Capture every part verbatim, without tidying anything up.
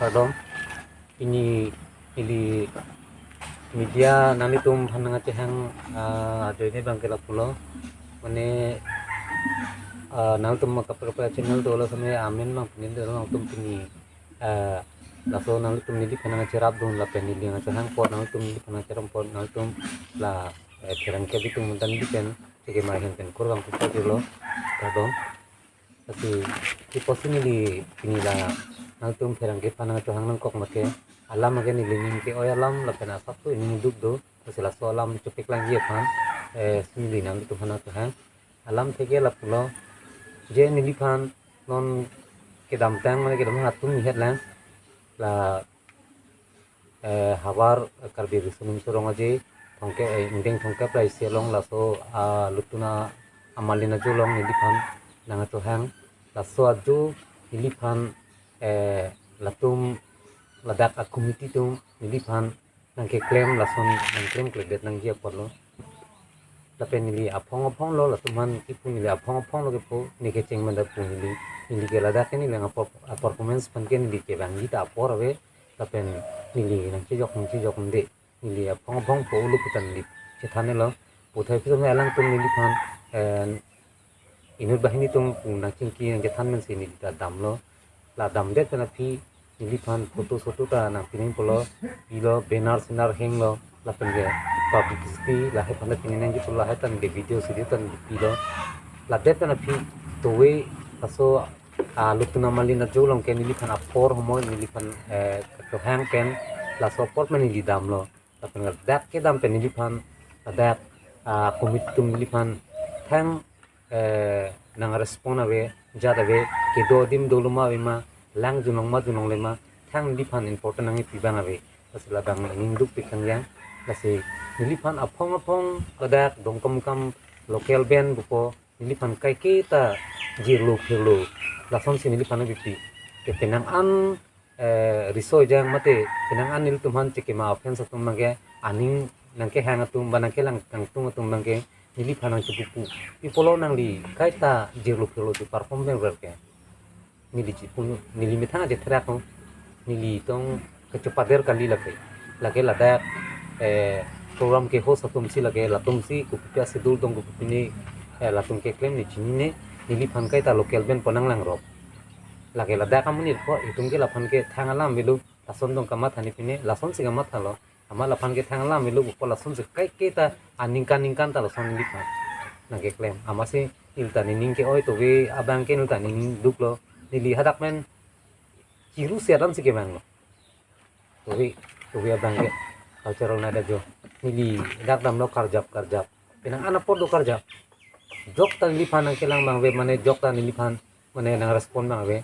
Kardom. Pini ili media nanglitum aphan nangkachehang, ah, ajoine abangke lapulo. Mane, ah, nangtum kaprek kaprek channel dolo same amen mang pini dolo nangtum pini, ah, laso nangtum neliphan nangkacherapdun lapen ili nangkachehang apot nangtum neliphan nangkacherap apot nangtum la, eh, pherangke abitum dan neliphan chekema ahin pen kurvangthu pajirlo. Kardom. Lasi, kipusi neli pini la nangtum pherangke aphan nangkachehang nangkok make alam ake neli ning ke-oi alam lapen asap tu ning duk do, lasi laso alam chepaklang ji aphan, eh, si neli nangtum aphan nangkachehang. Alam theke lapulo, je neliphan non kedamtang mane kedam atum nihet lang la, eh, havar Karbi Riso Nimso Rong Aje thomkep, eh, ingdeng thomkep ra isi along laso, ah, Lutun Amalin Ajo along neliphan nangkachehang. Laso ajo neliphan, eh, latum ladak a-committee atum neliphan nangkeklem lason nangklemkledet nangji apotlo. Lapen neli aphong aphonglo latum aphan kipu, neli aphong aphonglo kipu, neli kecheng manda pu neli, neli ke ladak ke neli nang apor, a-performance aphan ke neli kevangji ta apor ave, lapen neli nangchejok nangchejok nde, neli aphong aphong po ulu putan neli chethanlo. Puthot pi tame alangtum neliphan, eh, inut banghini atum pu nangchingki nangchethan mensi neli ta damlo. La damdet pen aphi neliphan photo soto ta nangpining pulo, pilo, banner senar henglo, lapen ke publicity lahai aphan ta pining nangji pulo, lahai ta neli video si di ta neli pilo. Ladet pen aphi towe laso, ah, Lutun Amalin Ajo along ke neliphan apor homoi neliphan, eh, kachehang pen laso apor pen neli damlo. Lapen ladak kedam pen neliphan ladak, ah, committee atum neliphan thang, eh, nangrespond ave, jat ave, kedo adim dolo ma ave ma, lang junong ma junongle ma, thang neliphan important nangpi abang ave. Lasi labang nangning dukpik tang yang. Lasi neliphan aphong aphong ladak Dongkamukam local band pupo, neliphan kaike ta jirlo phirlo, lasonsi neliphan nangpipi. Ke penang an, eh, riso ejang mate penang an nelitum aphan chekema offense atum abangke, aning nangkehang atum ba nangkelang kangtung atum abangke neliphan nangchepupu. Pi pulo nangli kaita jirlo phirlo si perform pen ver ke. Neli chipu, neli methang aje therak ko. Neli tong kachepader kali lake. Lake ladak, eh, program ke host atum si lake, latum si kopi asidul tong kopi pine, eh, latum keklem neli chinine, neliphan kaita local band pu nanglangrok. Lake ladak amonit ko, itum ke laphan ke thang alam avelo, lason tong kamatha ne pine, lasonsi kamathalo. Amat laphan ke thang alam avelo, pupo lasonsi kaike ta aningkan ningkan ta lason neliphan nangkeklem. Amatsi neli ta nening ke-oi towe abangke neli ta nening duklo. Neli hadak pen chiru siat ansi kevanglo. Towe, towe abangke cultural night ajo. Neli dak damlo karjap, karjap. Penang an apor do karjap. Jok ta neliphan nangkelang abang ave, mane jok ta neliphan, mane nangrespond abang ave.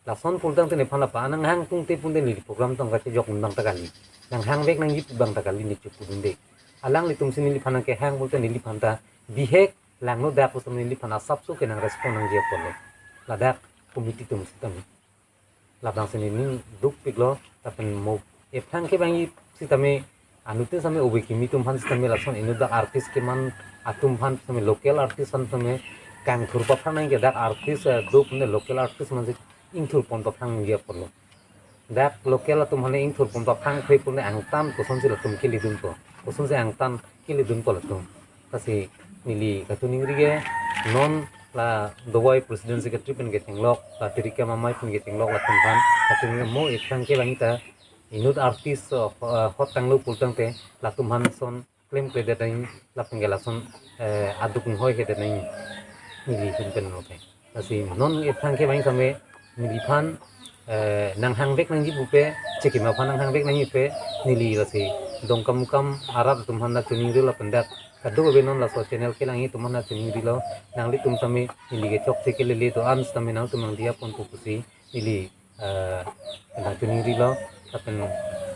Lason pulotangte nephan lapa nanghang tungte pute neli program tong kachejok un abang ta kali. Nanghang vek nangji pu abang ta kali ne chipu dunde. Alanglitum si neliphan nangkehang pulote neliphan ta bihek langno dak pusi neliphan asapso ke nangrespond nangji apotlo. Ladak committee atum sitame. Labang si nening dukpiklo, lapen mo ephrang kevangji sitame, anuttin sitame obi kimi atum aphan sitame lason inut dak artist keman atum aphan sitame local artist aphan sitame kangthur paphrang nangji ke dak artist, eh, do pune local artist aphan si ingthur pon paphrang nangji apotlo. Dak local atum aphan ingthur pon paphrang kre pune angtan kosonsi latum kele dunpo. Kosonsi angtan kele dunpo latum. Lasi neli kachiningri ke non la Dovoi President Secretary pen kechenglok, la Tirikam Amei pen kechenglok latum aphan kachiningri mo ephrang kevangji ta inut artist, eh, hot tanglo pulotangte latum aphan son klemkledet nang lapen ke lason, eh, aduk inghoihedet nang neli ahin pen lo ke. Lasi non ephrang kevangji sitame neliphan, eh, nanghang vek nangji pupe, chekema aphan nanghang vek nangji pupe, neli lasi Dongkamukam arat atum aphan nangchiningrilo lapen dak kadokave non laso channel kelangji atum aphan nangchiningrilo, nanglitum sitame neli ke chokche kelele do-an sitame nangtum nangdiya ponpo pusi neli, eh, nangchiningrilo, lapen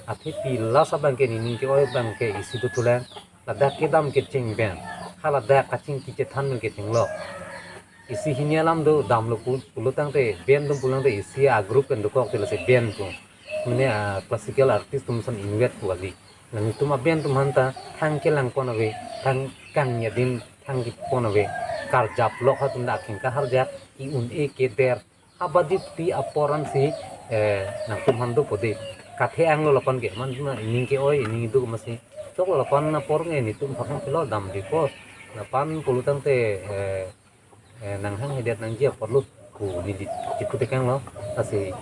athepi last abangke nening ke-oi abangke isi dothulang, ladak kedam kecheng pen, ha ladak kachingki chethan pen kechenglok. Isi hini alam do damlo pu-, pulotangte band atum pulotangte isi a-group pen dokok te lasi band pu. Mane a-classical artist atum san invite pu kali. Nanglitum a-band atum aphan ta thang kelang pon ave, thang kangni adim thang kipon ave. Karjap lok ha atum dak akheng kaharjap, i-un-e keder. Abadi pi apor ansi eh, nangtum han dopo de. Kathe anglo lapan ke, man ma ining ke-oi, ining duk masi. Choklo lapan apor nge netum aphan pilo damdepo. Lapan pulotangte, eh, eh, nanghanghedet nangji apotlo pu neli chiputekanglo. Lasi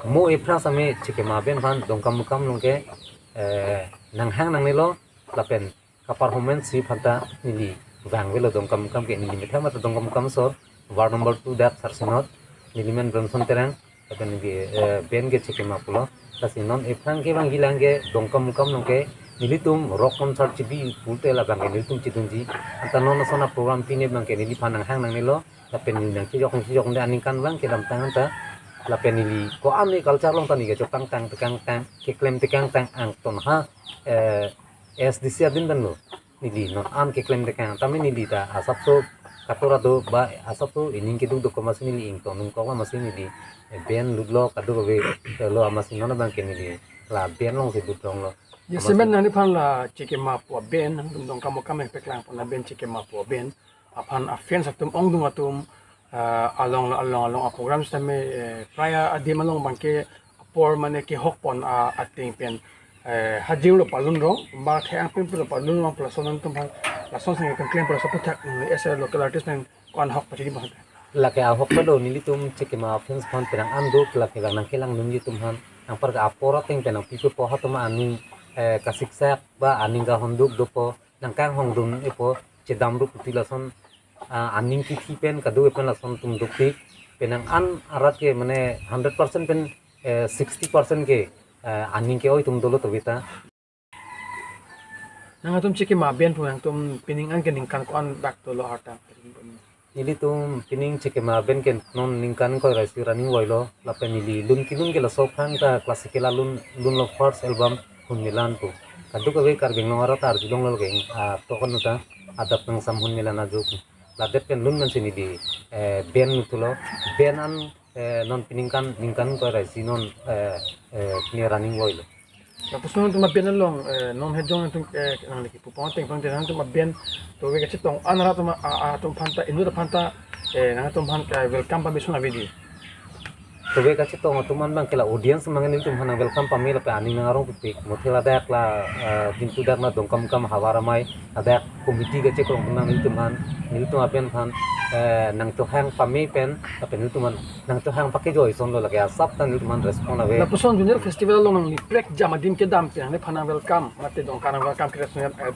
mo aphrang same Chikima aben aphan Dongkamukam along ke, eh, nanghang nangnelo lapen kaperformance si aphanta neli vangvelo Dongkamukam ke, neli methang mate Dongkamukam asor, ward number two dak Sarsinot, neli men Bramson Terang, lapen neli, eh, band ke Chikima pulo. Lasi non aphrang kevangjilang ke Dongkamukam along ke nelitum rock concert chibi pulote labang ke nelitum chidunji. Anta non ason aprogram pine abang ke neliphan nanghang nangnelo, lapen neli nangchejok nangchejokde aningkan abang kedamtang anta. Lapen neli ko-an e culture along ta neli kachokangtang tekangtang, keklemtekangtang angton ha, eh, S D C adin danlo. Neli non an keklemtekang tame neli ta asapso katora do ba asapso ining keduk do komasi neli ingtong nung kok masi neli, eh, band lutlo kadokave lo amasi non abang ke neli la band alongsi lutlonglo. Jasemet nangliphan la Chikima pu aben, nangtum Dongkamukam nangpeklang pon aben Chikima pu aben aphan afans atum ongdung atum, ah, along along along aprogram sitame, eh, prai adim along abang ke apor mane kehok pon, ah, ateng pen, eh, hajirlo palunrong, ba thek angpin pulo palunrong, lason nangtum aphan, lason sing pen klem pulo laso aphuthak, mm, as a local artist pen ko-an hok pachini bang. Lake ahok pado nelitum Chikima fans aphan penang an do, lake nangkelang dunji atum aphan, nangpar ke apor ateng pen nangpipepo atum aning, eh, kasiksak ba aning kahonduk dopo, nangkanghongdun-epo, chedam rup puti lason, ah, aning kithi pen kadokave pen lason atum dukpik, penang an arat ke mane hundred percent pen, eh, sixty percent ke, eh, aning ke-oi atum dolo tobita. Nangtum Chikima aben pu nangtum pining an ke ningkan ko-an dak dolo harta? Nelitum pining Chikima aben ke non ningkan ingkoi ra isi running voilo, lapen neli lun kelun ke laso aphrang ta classical alun lunlo, first album Hunmilan pu. Kadokave Karbi Anglong arat arjulonglo ke, ah, tokan uta adap nangsam Hunmilan ajo pu. Ladet pen lun pensi neli, eh, band luthulo. Band an, eh, non piningkan ningkan ingkoi ra isi non, eh, eh, pini running voilo. Lapuson nangtum aben along, eh, non hejong nangtum, eh, nangli kipu pon ateng pon nangtum aben tove kachetong an arat atum, a, a, atum aphanta, inut aphanta, eh, nangtum aphan, eh, welcome pame ason ave di? Tove kachetong atum an abang ke la audience abang nelitum aphan nang welcome pame lapen aning nang arong pipik. Muthe ladak la, eh, Jintu dak na Dongkamukam Havar Amei, ladak committee kachekrong atum nang nelitum aphan, nelitum aben aphan, eh, nangchohang pame pen, lapen nelitum aphan nangchohang pakejoi asonlo, lake asap ta nelitum aphan respond ave. Lapuson Junior Festival along nangli prekjam adim kedam pen nangliphan nang welcome, mate Dongka nang welcome kre sunat, eh,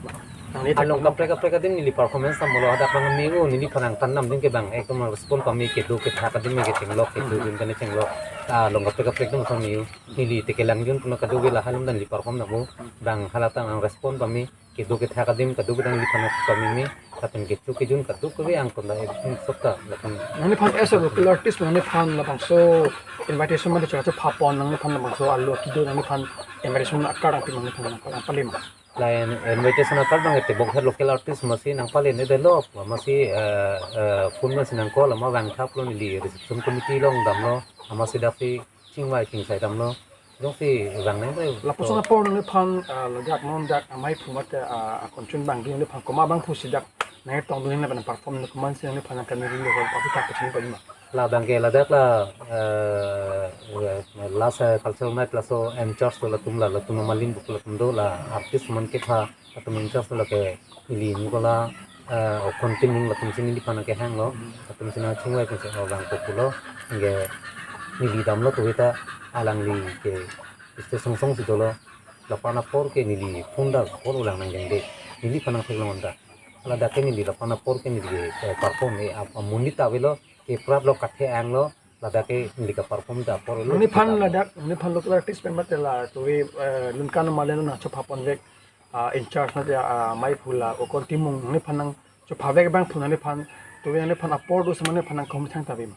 nangli along kaprek kaprek adim neli performance damlo, hadak abang me-o, neliphan nangthan dam adim ke abang ekdom respond pame, kedo kethak adim ke chenglok, kedo, mhm, adim ke chenglok. Along kaprek kaprek adim asam me-o. Neli te kelangjun puna kadokave lahai along ta neli perform damlo, abang hala ta nang respond pame, kedo kethak adim kadokave ta neliphan nang pameme, lapen kecho kejun kadokave angton ta ekdom sota lapen. Nangliphan as a local artist nangliphan labangso invitation mate chokche pha pon, nangliphan labangso alo kedo nangliphan invitation akar nangpi, nangliphan nangpalem? La in-, invitation akar abang ke tebok he local artist masi nangpalem-edetlo, masi, eh, eh, phone masi nang call, ama vangthaplo, neli reception committee along damlo, amasi daksi chingvai chingsai damlo. Jongsi vang nang bai. Lapuson apor nangliphan, ah, ladak non dak amei aphu mate, ah, akonchun abang nangliphan komat abang aphusi dak nangtongdun lapen perform nang komatsi nangliphan nangkaningri lo, aphuthak kachinipajima? La abang ke ladak la, eh, last, eh, cultural night laso in charge lo latum, la latum amalin buk latum do, la artist aman kepha latum in charge lo, lake neli Nicola, eh, Okon Timung, latumsi neliphan nangkehanglo, latumsi nangchingvai pensi, oh, vangpo pulo, anke neli damlo tove ta alangli ke stage songsongsi dolo, lapan apor ke neli phone ta call ulang nangdengde, neliphan nangtheklong anta. Ladak ke neli lapan apor ke neli ke, eh, perform, eh, ap-, amonit ta avelo, kepraplo, kathe anglo, ladak ke neli kaperform ta apor lo. Nangliphan ladak, nangliphan local artist pen mate la tove, eh, Lunkan Malin nangchopha ponvek, ah, in charge mate, ah, amei aphu la Okon Timung, nangliphan nangchophavek abang aphu nangliphan, tove nangliphan apor do si nangliphan nangkehumthang ta avema?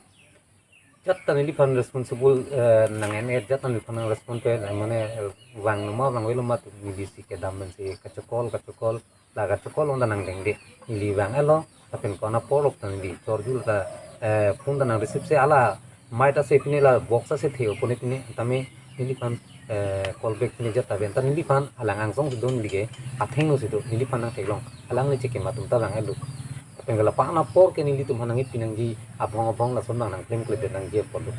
Jat ta neliphan responsible, eh, nang-en-et, jat ta neliphan nang respond pe, eh, mane, eh, vang noma vangvelo ma tu nelisi kedam pensi kacho-call, kacho-call, la kacho-call along ta nangdengde. Neli vang-etlo, lapen ko-an apor ok ta neli chorjul ta, eh, phone ta nang receive se, ala mic ta se pine, la box ta se the-o pone pine, tame neliphan, eh, call back pine jat ta pen, ta neliphan alang angsongsi do, neli ke athengno si do, neliphan nangtheklong, alangli Chikima atum ta vang-etlo. Lapen ke lapan apor ke nelitum aphan nangkipi nangji, abong abong lason abang nangklemkledet nangji apor do.